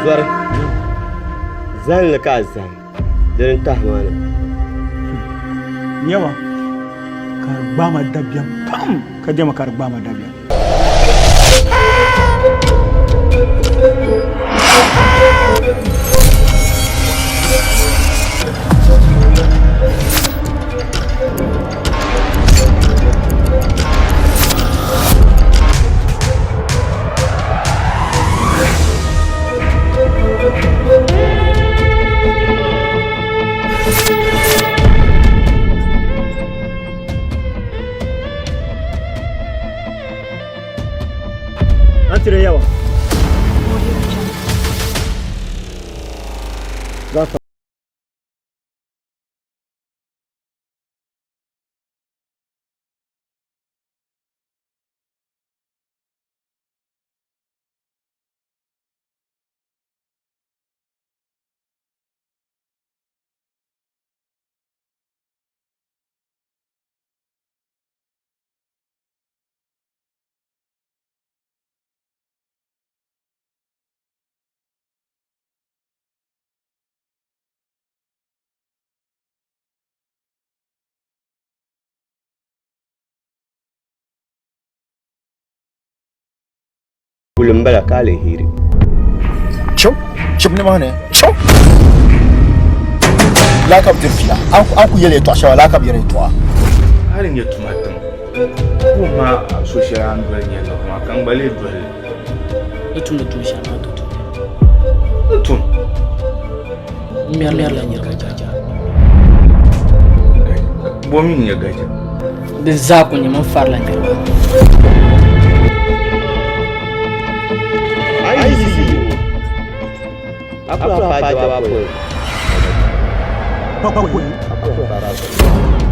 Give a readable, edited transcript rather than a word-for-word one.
Zɔri, zahim li ka a zahim, di ni tahi ma na. Nyama, ka di gbaai ma dabiɛm pam, ka jɛma ka di gbaai ma dabiɛm. An tire yawa. Za Kuli m-bala ka aliheri. Chɛw, chɛbu nimaani, chɛw. Laa ka bi diri pila, a ku yɛli yɛtɔɣa shɛŋa laa ka bi yɛri yɛtɔɣa. A di nyɛ tuma tiŋ, wuhi ma so shɛli a ni doli nyɛ niɣi maa ka n gba lee doli li. Ni tumdi tuun shɛli maa to tumdi. Ni tum. N ŋmɛrila nir gaja. Bo mi n-nyɛ gaja? Di zaa ku nyɛ min farila niriba. A yi yiɣisi yi ŋɔ, a ku lahi paai jaba pɔi. Pakoli. A ku lahi paai.